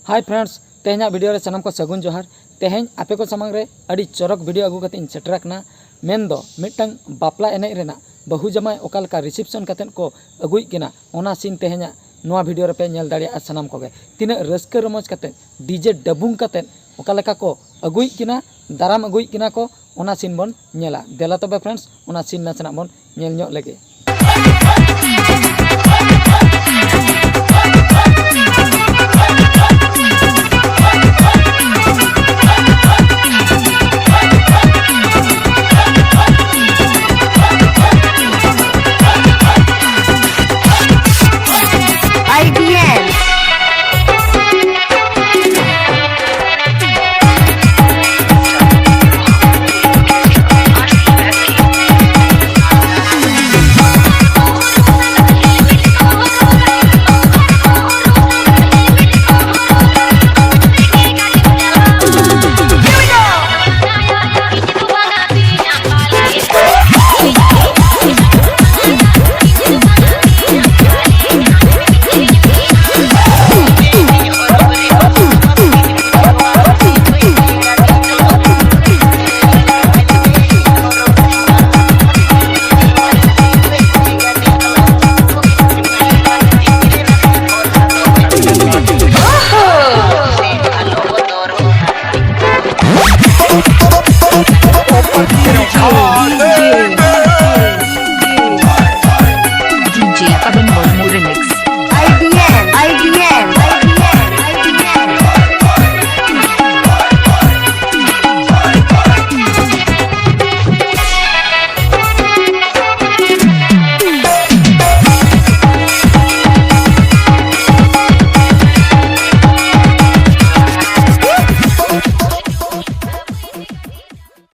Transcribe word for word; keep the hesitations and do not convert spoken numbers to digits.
Hi friends, ᱛᱮᱦᱮᱧᱟᱜ video ᱨᱮ ᱥᱟᱱᱟᱢ ᱠᱚ ᱥᱟᱹᱜᱩᱱ ᱡᱚᱦᱟᱨ᱾ ᱛᱮᱦᱮᱧ ᱟᱯᱮ ᱠᱚ ᱥᱟᱢᱟᱝ ᱨᱮ ᱟᱹᱰᱤ ᱪᱚᱨᱚᱠ video ᱟᱹᱜᱩ ᱠᱟᱛᱮ ᱤᱧ ᱥᱮᱴᱮᱨ ᱟᱠᱟᱱᱟ, ᱢᱮᱱᱫᱚ ᱢᱤᱫᱴᱟᱝ ᱵᱟᱯᱞᱟ ᱮᱱᱮᱡ ᱨᱮᱱᱟᱜ ᱵᱟᱹᱦᱩ ᱡᱟᱢᱟᱭ ᱚᱠᱟ ᱞᱮᱠᱟ reception ᱠᱟᱛᱮ ᱠᱚ ᱟᱹᱜᱩᱭᱮᱫ ᱠᱤᱱᱟ, ᱚᱱᱟ scene ᱛᱮᱦᱮᱧᱟᱜ ᱱᱚᱣᱟ video ᱨᱮᱯᱮ ᱧᱮᱞ ᱫᱟᱲᱮᱭᱟᱜᱼᱟ ᱥᱟᱱᱟᱢ ᱠᱚᱜᱮ᱾ ᱛᱤᱱᱟᱹᱜ ᱨᱟᱹᱥᱠᱟᱹ ᱨᱚᱢᱚᱡᱽ ᱠᱟᱛᱮ, DJ ᱰᱟᱵᱩᱝ ᱠᱟᱛᱮ ᱚᱠᱟ ᱞᱮᱠᱟ ᱠᱚ ᱟᱹᱜᱩᱭᱮᱫ ᱠᱤᱱᱟ, ᱫᱟᱨᱟᱢ ᱟᱹᱜᱩᱭᱮᱫ ᱠᱤᱱᱟ ᱠᱚ, ᱚᱱᱟ scene ᱵᱚᱱ ᱧᱮᱞᱟ᱾ ᱫᱮᱞᱟ ᱛᱚᱵᱮ friends, ᱚᱱᱟ scene ᱱᱟᱥᱮᱱᱟᱜ ᱵᱚᱱ ᱧᱮᱞ ᱧᱚᱜ ᱞᱮᱜᱮ᱾